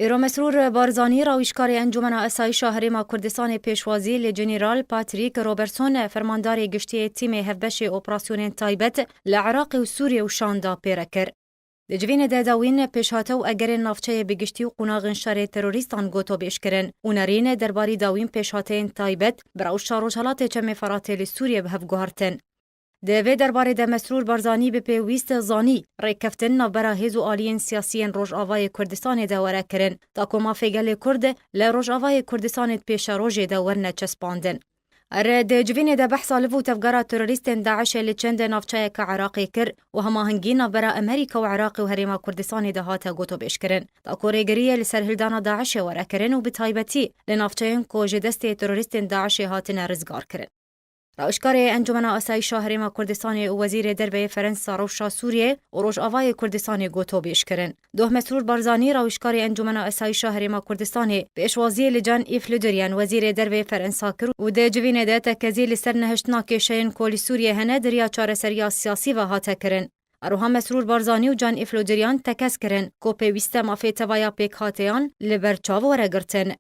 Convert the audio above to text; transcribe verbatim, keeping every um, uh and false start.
Îro Mesrûr Barzanî, rawîşkarê Encûmena Esayîşa Herêma Kurdistanê pêşwazî li General Patrick Robertson, fermandarê giştî yê tîmê hevbeşê operasyonên taybet li Iraqê û Sûriyê û Şam de pê re kir. Di civînê de dawîn pêşhate û egerên navçeyê bi giştî û qonaxên şerê terorîstan gotobêj kirin û nerîn derbarî dawîn pêşhateyên taybet bi rewşa Rojhelatê Çemê Feratê li Sûriyê bi hev guhertin. Di vê derbarê de Mesrûr Barzanî bi pêwîst zanî, rêkeftin navbera hêz û aliyên siyasî yên Rojavayê Kurdistanê de were kirin, ta ku mafê gelê Kurd li Rojavayê Kurdistanê di pêşerojê de werine çespandin. Ere di civînê de behsa liv û tevgera terorîstên DAIŞê li çend navçeyeke Iraqê kir û hemahengî navbera Amerîka û Iraqê û Herêma Kurdistanê de hate gotobêjkirin, ta ku rêgiriyê li ser hildana DAIŞê were kirin û bi taybetî li navçeyên ku ji destê terorîstên DAIŞê hatine rizgarkirin. Rawişkarê Encûmena Asayîşa Herêma Kurdistanê û Wezîrê Derve yê Ferensa rewşa Sûriyê û Rojavayê Kurdistanê gotobêj kirin. Doh Mesrûr Barzanî, rawişkarê Encûmena Asayîşa Herêma Kurdistanê, pêşwaziyê li Jean-Yves Le Drian, Wezîrê Derve yê Ferensa kir û di civînê de tekezî li ser nehiştina kêşeyên ku li Sûriyê hene di riya çareseriya siyasî ve hate kirin. Eroha Mesrûr Barzanî û Jean-Yves Le Drian tekez kirin ku pêwîst e mafê tevaya pêkhateyan li ber çav were girtin.